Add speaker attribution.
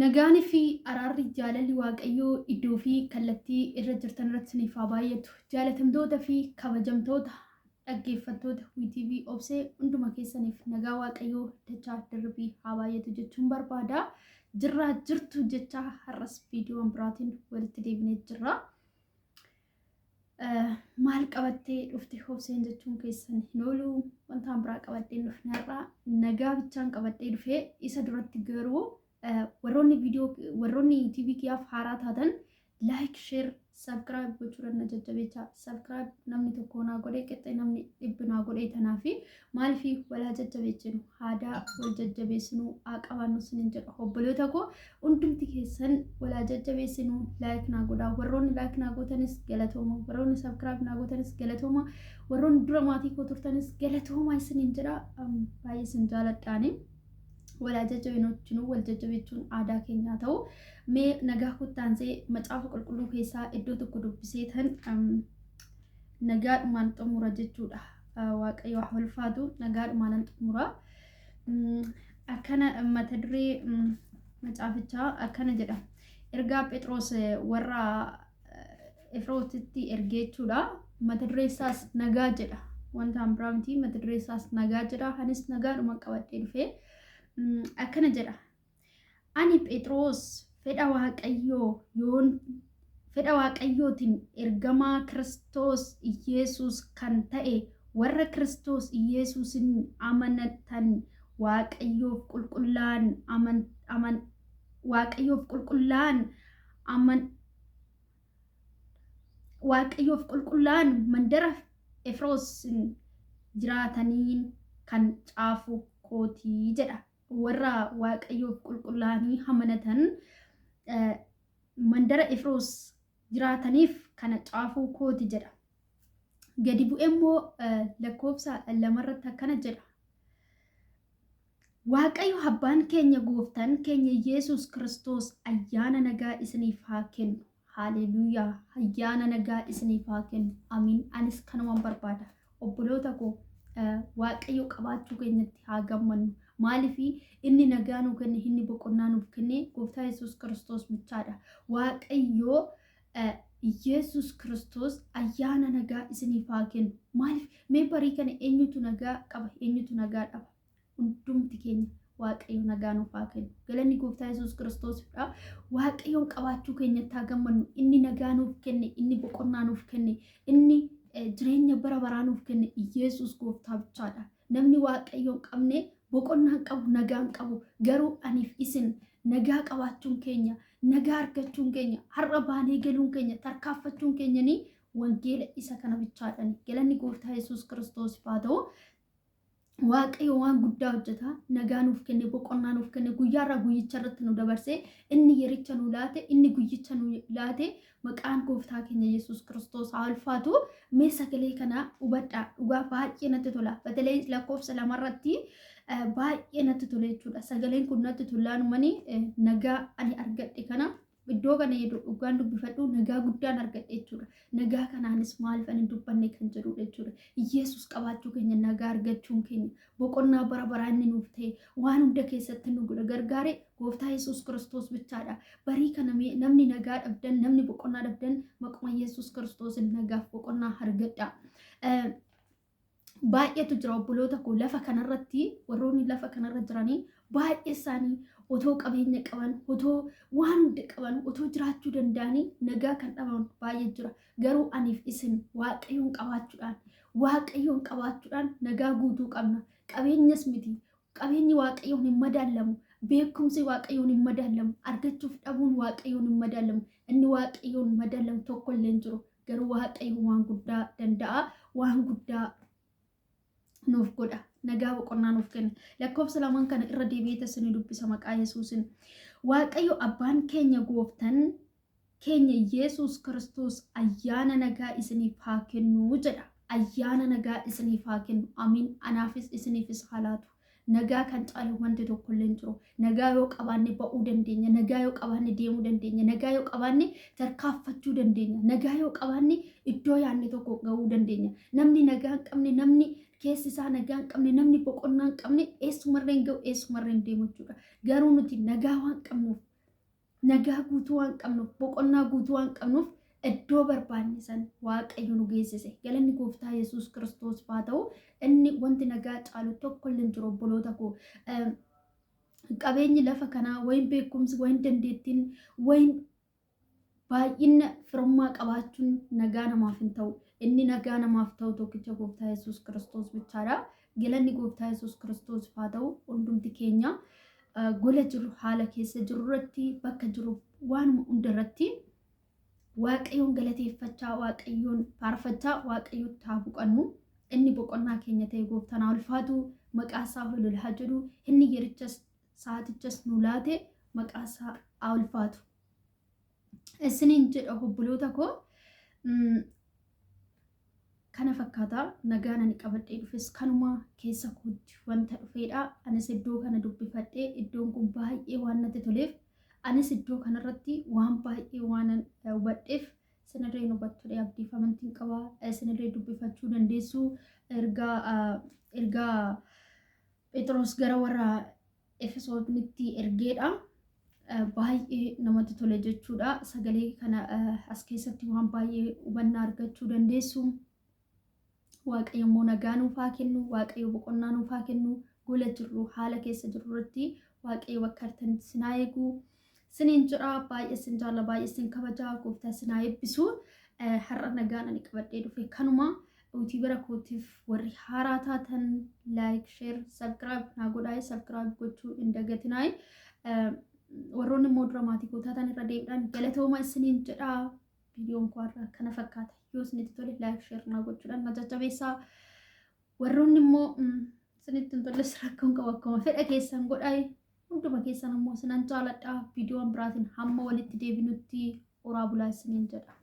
Speaker 1: Nagaanii fi araarri jaalalli Waaqayyoo iddoo fi kallattii irra jirtan irratti isiniif haa baay'atu. Jaalatamtoota fi kabajamtoota dhaggeeffattoota WTV Obsee hunduma keessaniif nagaa Waaqayyoo dachaa dirribii haa baay'atu jechuun barbaada. Jirraa jirtu jecha har'as viidiyoon biraatiin walitti deebinee jirra. Maal qabattee dhufte Obseen jechuun keessan hin oolu. Wantaan biraa qabadhee hin dhufne har'a nagaa bichaan qabadhee dhufe. Isa duratti garuu warroonni viidiyoo warroonni TV kiyaaf haaraa taatan like, share, subscribe gochuudhaan na jajjabeechaa. Subscribe namni tokko naa godhee qixxee namni dhibbi naa godhee tanaafi maaliif walaa jajjabeechinu aadaa wal jajjabeessinu haa qabaannu sinin jedha. Obboloota koo hundumti keessan walaa jajjabeessinu, like naa godhaa. Warroonni like naa gootanis galatooma, warroonni subscribe naa gootanis galatooma, warroonni dura maatii koo turtanis galatooma isinin jedha. Baay'ee isin jaaladhaani. Walaa jajjabeessinu, wal jajjabeechuun aadaa keenyaa ta'u. Mee nagaa kottaansee macaafa qulqulluu keessaa iddoo tokko dubbisee tan nagaadhumaan xumura jechuudha. Waaqayyo haa ulfaatu, nagaadhumaan xumura. Akkana mata duree macaafichaa akkana jedha. Ergaa Phexros warra Efrootitti ergee jechuudha. Mata duree isaas nagaa jedha. Wanta biraa miti, mata duree isaas nagaa jedha. Anis nagaadhuma qabadhee dhufee akkana jedha. Ani Phexros fedha Waaqayyoo yoon fedha Waaqayyootiin ergamaa Kiristoos Iyeesuus kan ta'e warra Kiristoos Iyeesuusin amanatan Waaqayyoof qulqullaa'an aman aman Waaqayyoof qulqullaa'an aman Waaqayyoof qulqullaa'an mandara Efroos jiraataniin kan caafu kootii jedha. Warra Waaqayyoof qulqullaa'anii amanatan mandara Efroos jiraataniif kana caafuu kooti jedha. Gadi bu'ee immoo lakkoofsa lamarratti akkana jedha. Waaqayyo abbaan keenya gooftaan keenya Yesuus Kiristoos ayyaana nagaa isiniif haa kennu. Haaleluuyaa! Ayyaana nagaa isiniif haa kennu. Amiin. Anis kanumaan barbaada. Obboloota koo, Waaqayyo qabaachuu keenyatti haa gammannu. Maaliif inni nagaa nuu kenne, inni boqonnaa nuuf kenne gooftaa Yesuus Kiristoos bichaadha. Waaqayyo Yesuus Kiristoos ayyaana nagaa isiniif haa kennu. Maaliif mee barii kana eenyutu nagaa qaba, eenyutu nagaa dhaba? Hundumti keenya Waaqayyo nagaa nuuf haa kennu. Galanni gooftaa Yesuus Kiristoosidha. Waaqayyoon qabaachuu keenyatti haa gammannu. Inni nagaa nuuf kenne, inni boqonnaa nuuf kenne, inni jireenya bara baraa nuuf kenne Yesuus gooftaa bichaadha. Namni Waaqayyoon qabne boqonnaa hin qabu, nagaa hin qabu. Garuu aniif isin nagaa qabaachuun keenya, nagaa argachuun keenya, har'a baanee galuun keenya, tarkaanfachuun keenya ni wangeela isa kana bichaadhani. Galanni gooftaa Yesuus Kiristoosiif haa ta'u. Waaqayyo waan guddaa hojjeta. Nagaa nuuf kenne, boqonnaa nuuf kenne, guyyaarraa guyyicha irratti nu dabarsee, inni yericha nu laate, inni guyyicha nu laate, maqaan gooftaa keenya Yesuus Kiristoos haa ulfaatu. Mee sagalee kana hubadhaa. Dhugaa baay'ee natti tola. Batalee lakkoofsa lamarratti baay'ee natti tola jechuudha. Sagaleen kun natti tolaanumani nagaa ani argadhe kana iddoo kana yeroo dhugaan dubbifadhu nagaa guddaan argadhe jechuudha. Nagaa kanaanis maaliif ani dubbanne kan jedhudha jechuudha. Yesuus qabaachuu keenya, nagaa argachuun keenya, boqonnaa bara baraa inni nuuf ta'e, waan hunda keessatti nu godha gargaare gooftaa Yesuus Kiristoos bichaadha. Barii kana mee namni nagaa dhabdan, namni boqonnaa dhabdan, maquma Yesuus Kiristoosin nagaaf boqonnaa argadha. Baay'eetu jira obboloota koo lafa kanarratti, warroonni lafa kanarra jiranii baay'ee isaanii otoo qabeenya qaban, otoo waan hunda qaban, otoo jiraachuu danda'anii nagaa kan dhaban baay'ee jira. Garuu aniif isin Waaqayyoon qabaachuudhaan nagaa guutuu qabna. Qabeenyas miti. Qabeenyi Waaqayyoon hin madaalamu. Beekumsi Waaqayyoon hin madaalamu. Argachuuf dhabuun Waaqayyoon hin madaalamu. Inni Waaqayyoon madaalamu tokko illee hin jiru. Garuu Waaqayyo waan guddaa danda'a. Waan guddaa nuuf godha. Nagaa boqonnaa nuuf kenna. Lakkoofsa lamaan kana irra deebi'ee tasanii dubbisa maqaa Yesuusin. Waaqayyo abbaan keenya gooftan keenya Yesuus Kiristoos ayyaana nagaa isiniif haa kennu jedha. Ayyaana nagaa isiniif haa kennu. Amiin. Anaafis isiniifis haa laatu. Nagaa kan caalu wanti tokko illee hin jiru. Nagaa yoo qabaanne ba'uu dandeenya. Nagaa yoo qabaanne deemuu dandeenya. Nagaa yoo qabaanne tarkaanfachuu dandeenya. Nagaa yoo qabaanne iddoo yaadne tokko ga'uu dandeenya. Namni nagaa hin qabne, namni keessi isaa nagaa hin qabne, namni boqonnaa hin qabne eessumarra hin ga'u, eessumarra hin deemu jechuudha. Garuu nuti nagaa waan qabnuuf Nagaa guutuu waan qabnuuf, boqonnaa guutuu waan qabnuuf iddoo barbaanne san Waaqayyo nu geessise. Galanni Gooftaa Yesuus Kiristoos haa ta'u. Inni wanti nagaa caalu tokko illee hin jiru, obboloota koo. Qabeenyi lafa kanaa, wayin beekumsi, wayin dandeettiin, wayin baay'ina firummaa qabaachuun nagaa namaaf hin ta'u. Inni nagaa namaaf ta'u tokkicha Gooftaa Yesuus Kiristoos bichaadha. Galanni Gooftaa Yesuus Kiristoos haa ta'u. Hundumti keenya gola jiru, haala keessa jiru irratti, bakka jiru, waanuma hunda irratti Waaqayyoon galateeffachaa, Waaqayyoon faarfachaa, Waaqayyotti haa boqannu. Inni boqonnaa keenya ta'e Gooftaan haa ulfaatu, maqaa isaa ol haa jedhu. Inni yerichas sa'aatichas nu laate maqaa isaa haa ulfaatu. Isiniin jedha, obboloota koo. Kana fakkaata nagaan ani qabadhee dhufes, kanuma keessa kootti wanta dhufeedha. Anis iddoo kana dubbifadhee, iddoon kun baay'ee waan natti toleef, anis iddoo kanarratti waan baay'ee waan hubadheef, isinirree hubattudha abdiif amantiin qaba. Isinirree dubbifachuu dandeessu. Ergaa Phexros gara warra Efesoonitti ergeedha. Baay'ee namatti tole jechuudha. Sagalee kana as keessatti waan baay'ee hubannaa argachuu dandeessu. Waaqayyo immoo nagaa nuuf haa kennu, Waaqayyo boqonnaa nuuf haa kennu, gola jirru, haala keessa jirru irratti Waaqayyo bakka artanitti sin haa eegu. Siniin jira, baay'ee sin jaalla, baay'ee sin kabajaa, Gooftaa sin haa eebbisu. Har'a nagaan ani qabadhee dhufe kanuma. YouTuber kootiif warri haaraa taatan like, share, subscribe naa godhaa, subscribe gochuu hin dagatinaa. Warroonni immoo dura maatii koo taatan irra deebiidhaan galatooma isiniin jedhaa. Viidiyoon koo har'a kana fakkaata. Yoo isinitti tole like, share naa gochuudhaan na jajjabeessaa. Warroonni immoo isinitti hin tolles rakkoon qabu, akkuma fedha keessan godhaa. Hunduma keessan immoo sinan jaaladha. Viidiyoon biraatiin hamma walitti deebinutti horaa bulaa isiniin jedha.